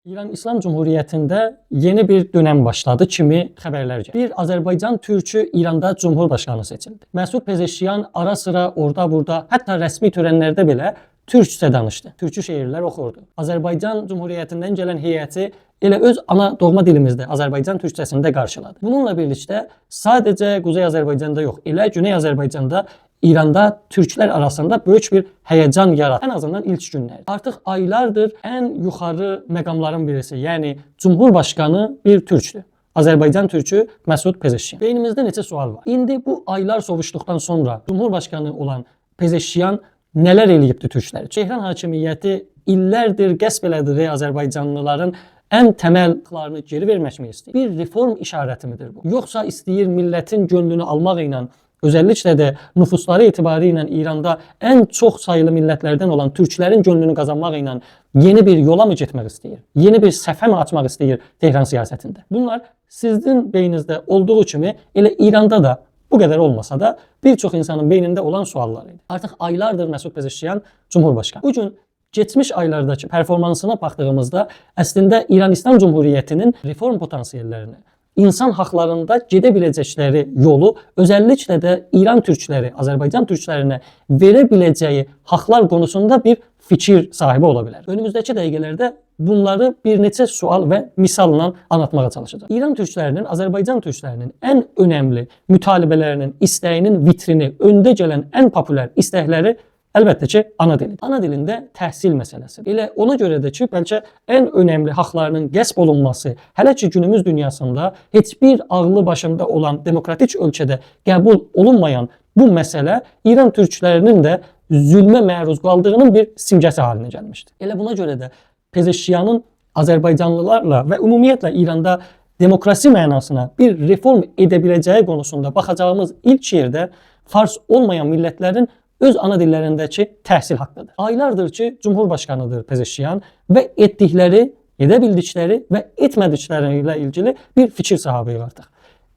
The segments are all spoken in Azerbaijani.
İran İslam Cumhuriyyətində yeni bir dönəm başladı kimi xəbərlər gəlir. Bir Azərbaycan türkü İranda Cumhurbaşqanı seçildi. Məsud Pezeşkiyan ara sıra orada burada, hətta rəsmi törənlərdə belə türkcə danışdı. Türkü şeirlər oxurdu. Azərbaycan Cumhuriyyətindən gələn heyəti elə öz ana doğma dilimizdə, Azərbaycan türkcəsində qarşıladı. Bununla birlikdə sadəcə Quzey Azərbaycanda yox, elə Güney Azərbaycanda İranda türklər arasında böyük bir həyəcan yaratdı. Ən azından ilk günlərdə. Artıq aylardır ən yuxarı məqamların birisi, yəni Cumhurbaşqanı bir türkdür. Azərbaycan türkü Məsud Pezeşkiyan. Beynimizdə neçə sual var. İndi bu aylar sovuşduqdan sonra Cumhurbaşqanı olan Pezeşkiyan nələr eləyibdi türklər? Tehran hakimiyyəti illərdir qəsb elədiyi Azərbaycanlıların ən təməl haqlarını geri verməkmi istəyir? Bir reform işarəti midir bu? Yoxsa istəyir millətin könlünü almaq ilə, özellikle də nüfusları itibarı ilə İranda ən çox sayılı millətlərdən olan türklərin könlünü qazanmaq ilə yeni bir yola mı getmək istəyir? Yeni bir səhifə mi açmaq istəyir Tehran siyasətində? Bunlar sizin beyninizdə olduğu kimi elə İranda da bu qədər olmasa da bir çox insanın beynində olan suallar idi. Artıq aylardır Məsud Pezeşkiyan Cumhurbaşqanı. Bu gün keçmiş aylardakı performansına baxdığımızda əslində İran İslam Cumhuriyyətinin reform potansiyellərini, insan haqlarında gedə biləcəkləri yolu, özellikle də İran türkləri, Azərbaycan türklərinə verə biləcəyi haqlar konusunda bir fikir sahibi ola bilər. Önümüzdəki dəqiqələrdə bunları bir neçə sual və misalla anlatmağa çalışacağam. İran türklərinin, Azərbaycan türklərinin ən önəmli mütalibələrinin, istəyinin vitrini, öndə gələn ən populyar istəkləri əlbəttə ki, ana dilidir. Ana dilində təhsil məsələsi. Elə ona görə də ki, bəlkə ən önəmli haqlarının qəsb olunması, hələ ki günümüz dünyasında heç bir ağlı başında olan demokratik ölkədə qəbul olunmayan bu məsələ İran türklərinin də zülmə məruz qaldığının bir simgəsi halinə gəlmişdi. Elə buna görə də Pezeşkiyanın Azərbaycanlılarla və ümumiyyətlə İranda demokrasi mənasına bir reform edə biləcəyi konusunda baxacağımız ilk yerdə fars olmayan millətlərin öz ana dillərindəki təhsil haqqıdır. Aylardır ki, Cumhurbaşqanıdır Pezeşkiyan və etdikləri, edə bildikləri və etmədikləri ilə ilgili bir fikir sahibiyik artıq.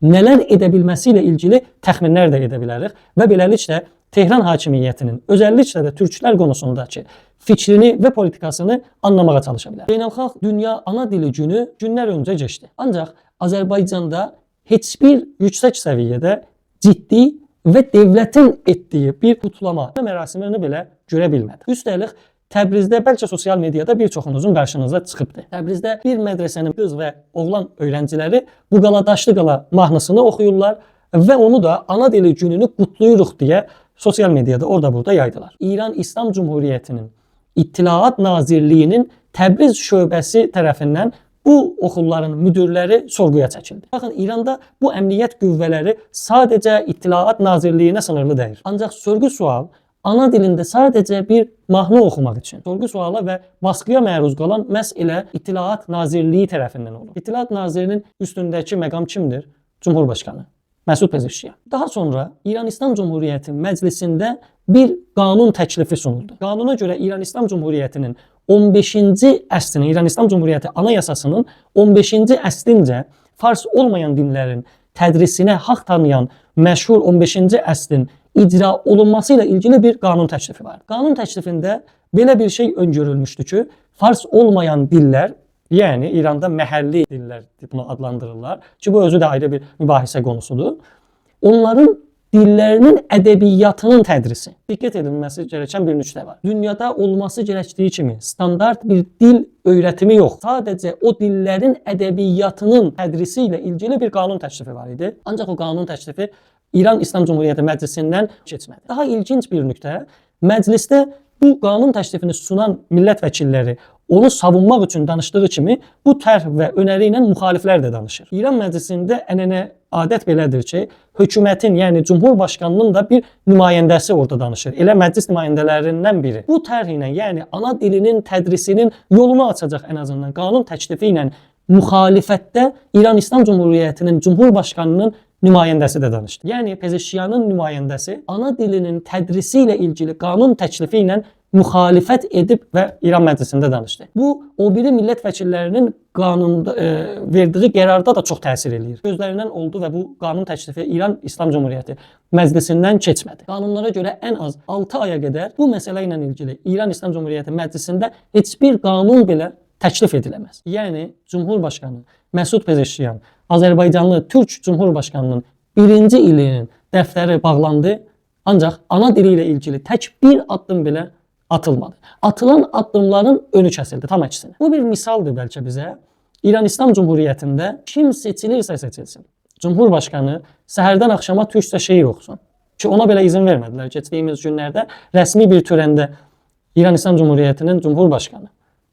Nələr edə bilməsi ilə ilgili təxminlər də edə bilərik və beləliklə Tehran hakimiyyətinin, özellikle də türklər konusundakı fikrini və politikasını anlamağa çalışa bilərik. Beynəlxalq Dünya Ana Dili Günü günlər öncə keçdi. Ancaq Azərbaycanda heç bir yüksək səviyyədə ciddi və devlətin etdiyi bir qutlama mərasimini belə görə bilmədik. Üstəlik Təbrizdə, bəlkə sosial mediada bir çoxunuzun qarşınıza çıxıbdı. Təbrizdə bir mədrəsənin qız və oğlan öyrənciləri bu qala daşlı qala mahnısını oxuyurlar və onu da ana dili gününü qutluyuruq deyə sosial mediada orada burada yaydılar. İran İslam Cumhuriyyətinin İttilaat Nazirliyinin Təbriz şöbəsi tərəfindən bu oxulların müdürləri sorğuya çəkildi. Baxın, İranda bu əmniyyət qüvvələri sadəcə İttilaat Nazirliyinə sınırlı deyil. Ancaq sorğu sual ana dilində sadəcə bir mahnı oxumaq üçün sorğu suala və baskıya məruz qalan məhz elə İttilaat Nazirliyi tərəfindən olur. İttilaat Nazirinin üstündəki məqam kimdir? Cumhurbaşqanı Məsud Pezeşkiyan. Daha sonra İran İslam Cumhuriyyəti Məclisində bir qanun təklifi sunuldu. Qanuna görə İran İslam Cumhuriyyətinin 15-ci əslinin, İran İslam Cumhuriyyəti Anayasasının 15-ci əslincə fars olmayan dinlərin tədrisinə haqq tanıyan məşhur 15-ci əslin icra olunması ilə ilgili bir qanun təklifi var. Qanun təklifində belə bir şey öngörülmüşdü ki, fars olmayan dillər, yəni İranda məhəlli dillər bunu adlandırırlar ki, bu özü də ayrı bir mübahisə konusudur. Onların dillərinin ədəbiyyatının tədrisi. Diqqət edilməsi gerəkən bir nüktə var. Dünyada olması gərəkdiyi kimi standart bir dil öyrətimi yox. Sadəcə o dillərin ədəbiyyatının tədrisi ilə ilgili bir qanun təklifi var idi. Ancaq o qanun təklifi İran İslam Cumhuriyyəti Məclisindən keçmədi. Daha ilginc bir nüktə, məclisdə bu qanun təklifini sunan millət vəkilləri onu savunmaq üçün danışdığı kimi bu tərh və önəri ilə müxaliflər də danışır. İran məclisində ənənə adət belədir ki, hökumətin, yəni Cumhurbaşqanının da bir nümayəndəsi orada danışır. Elə məclis nümayəndələrindən biri. Bu tərh ilə, yəni ana dilinin tədrisinin yolunu açacaq ən azından qanun təklifi ilə müxalifətdə İran İslam Cumhuriyyətinin Cumhurbaşqanının nümayəndəsi də danışdı. Yəni Pezeşkiyanın nümayəndəsi ana dilinin tədrisi ilə ilgili qanun təklifi ilə müxalifət edib və İran məclisində danışdı. Bu o biri millət vəkillərinin qanunda verdiyi qərarda da çox təsir eləyir. Gözlərindən oldu və bu qanun təklifi İran İslam Cumhuriyyəti məclisindən keçmədi. Qanunlara görə ən az 6 aya qədər bu məsələ ilə ilgili İran İslam Cumhuriyyəti məclisində heç bir qanun belə təklif ediləməz. Yəni Cumhurbaşqanı Məsud Pezeşkiyan Azərbaycanlı Türk Cumhurbaşqanının birinci ilinin dəftəri bağlandı. Ancaq ana dili ilə ilgili tək bir addım belə atılmadı. Atılan addımların önü kəsildi, tam əksinə. Bu bir misaldır bəlkə bizə. İran İslam Cumhuriyyətində kim seçilirsə seçilsin, Cumhurbaşqanı səhərdən axşama türkcə şeir oxusun. Ki ona belə izin vermədilər. Keçdiyimiz günlərdə rəsmi bir törəndə İran İslam Cumhuriyyətinin Cumhurbaşqanı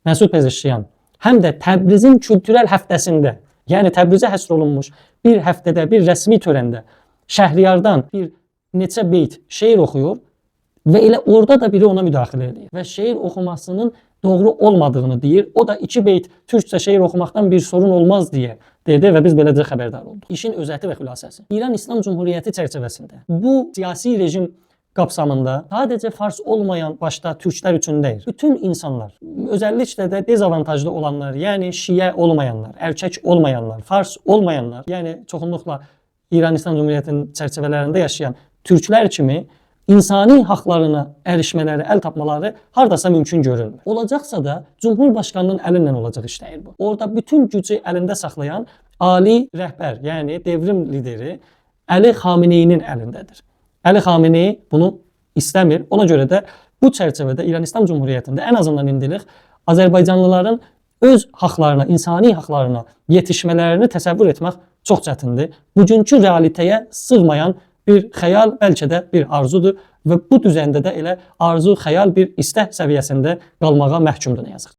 Məsud Pezeşkiyan həm də Təbrizin kültürel həftəsində, yəni Təbrizə həsr olunmuş bir həftədə bir rəsmi törəndə Şəhriyardan bir neçə beyt şeir oxuyur və elə orada da biri ona müdaxilə edir və şeir oxumasının doğru olmadığını deyir. O da iki beyt türkcə şeir oxumaqdan bir sorun olmaz deyə dedi və biz beləcə xəbərdar olduq. İşin özəti və xülasəsi. İran İslam Cumhuriyyəti çərçivəsində bu siyasi rejim kapsamında sadəcə fars olmayan başda türklər üçün deyil, bütün insanlar, özellikle də dezavantajlı olanlar, yəni şiə olmayanlar, erkək olmayanlar, fars olmayanlar, yəni çoxunluqla İran İslam Cumhuriyyətinin çərçivələrində yaşayan türklər kimi insani haqlarına erişmələri, əl tapmaları hardasa mümkün görünmür. Olacaqsa da Cumhurbaşqanının əlindən olacaq işləyir bu. Orada bütün gücü əlində saxlayan ali rəhbər, yəni devrim lideri Əli Xameneyinin əlindədir. Əli Xameneyi bunu istəmir. Ona görə də bu çərçivədə İran İslam Cumhuriyyətində ən azından indilik Azərbaycanlıların öz haqlarına, insani haqlarına yetişmələrini təsəvvür etmək çox çətindir. Bugünkü realitəyə sığmayan bir xəyal, bəlkə də bir arzudur və bu düzəndə də elə arzu, xəyal bir istək səviyyəsində qalmağa məhkumdur nə yazıq.